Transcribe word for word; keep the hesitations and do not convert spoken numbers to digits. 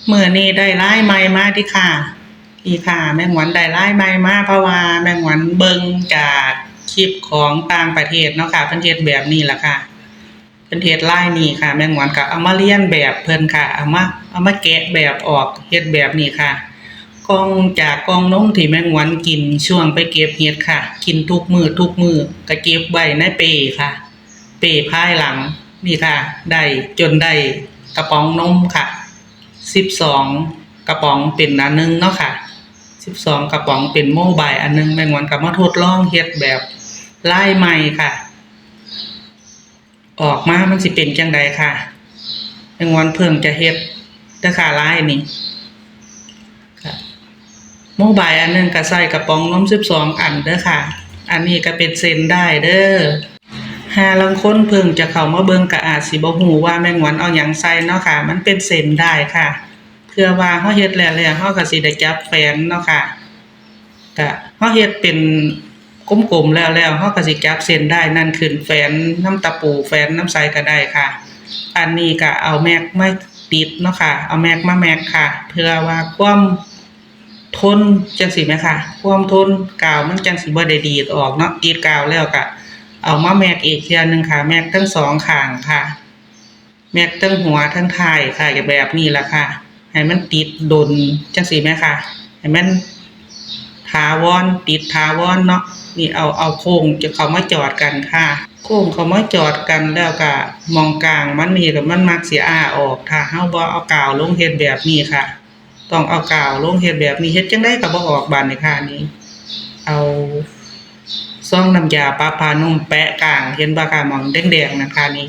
มื้อนี้ได้ลายใหม่มาติค่ะ นี่ค่ะ แม่หงวนได้ลายใหม่มา เพราะว่าแม่หงวนเบิ่งจากคลิปของต่างประเทศเนาะค่ะ เพิ่นเฮ็ดแบบนี้ล่ะค่ะ เพิ่นเฮ็ดลายนี้ค่ะ แม่หงวนก็เอามาเลียนแบบเพิ่นค่ะ เอามา เอามาแกะแบบออก เฮ็ดแบบนี้ค่ะ กล่อง จากกล่องนมที่แม่หงวนกินช่วงไปเก็บเห็ดค่ะ กินทุกมื้อทุกมื้อ ก็เก็บไว้ในเป้ค่ะ เป้พายหลัง นี่ค่ะ ได้ จนได้กระป๋องนมค่ะ สิบสองกระป๋องเป็นอันหนึ่งเนาะค่ะ สิบสองกระป๋องเป็นโมบายอันหนึ่ง แม่หงวนก็มาทดลองเฮ็ดแบบลายใหม่ค่ะ ออกมามันสิเป็นจั่งใดค่ะ แม่หงวนเพิ่งจะเฮ็ดเด้อค่ะ ลายนี่ค่ะ โมบายอันหนึ่งก็ใส่กระป๋องนมสิบสองอันเด้อค่ะ อันนี้ก็เป็นเส้นด้ายเด้อ ห่าลางคนเพิ่งจะเข้ามาเบิ่งก็อาจสิบ่ฮู้ว่าแม่หงวนเอาหยังใส่เนาะค่ะ มันเป็นเส้นด้ายค่ะ เพื่อว่าเฮาเฮ็ดแล้วแล้ว เฮาก็สิได้จับแฝนเนาะค่ะ ก็เฮาเฮ็ดเป็นกลมๆแล้วแล้ว เฮาก็สิจับเส้นด้ายนั่นขึ้นแฝนนำตะปู แฝนนำไสก็ได้ค่ะ อันนี้ก็เอาแม็กมาติดเนาะค่ะ เอาแม็กมาแม็กค่ะ เพื่อว่าความทนจั่งซี้แหมค่ะ ความทน กาวมันจั่งสิบ่ได้ดีดออกเนาะ ติดกาวแล้วก็เอามาแม็กอีกเทื่อหนึ่งค่ะ แม็กทั้งสองข้างค่ะ แม็กทั้งหัวทั้งท้ายค่ะ แบบนี้ล่ะค่ะ ให้มันติดดนจั่งซี้แหมค่ะ ให้มันถาวร ติดถาวรเนาะ นี่เอา เอาโค้งจะเข้ามาจอดกันค่ะ โค้งเข้ามาจอดกันแล้วก็หม่องกลางมันนี่ล่ะ มันมักสิอ้าออก ถ้าเฮาบ่เอากาวลงเฮ็ดแบบนี้ค่ะ ต้องเอากาวลงเฮ็ดแบบนี้ เฮ็ดจั่งใดก็บ่ออกบาดนี้ค่ะ นี่ เอาซองน้ำยาปรับผ้านุ่มแปะกลาง เห็นบ่คะ หม่องแดงๆนั่นค่ะ นี่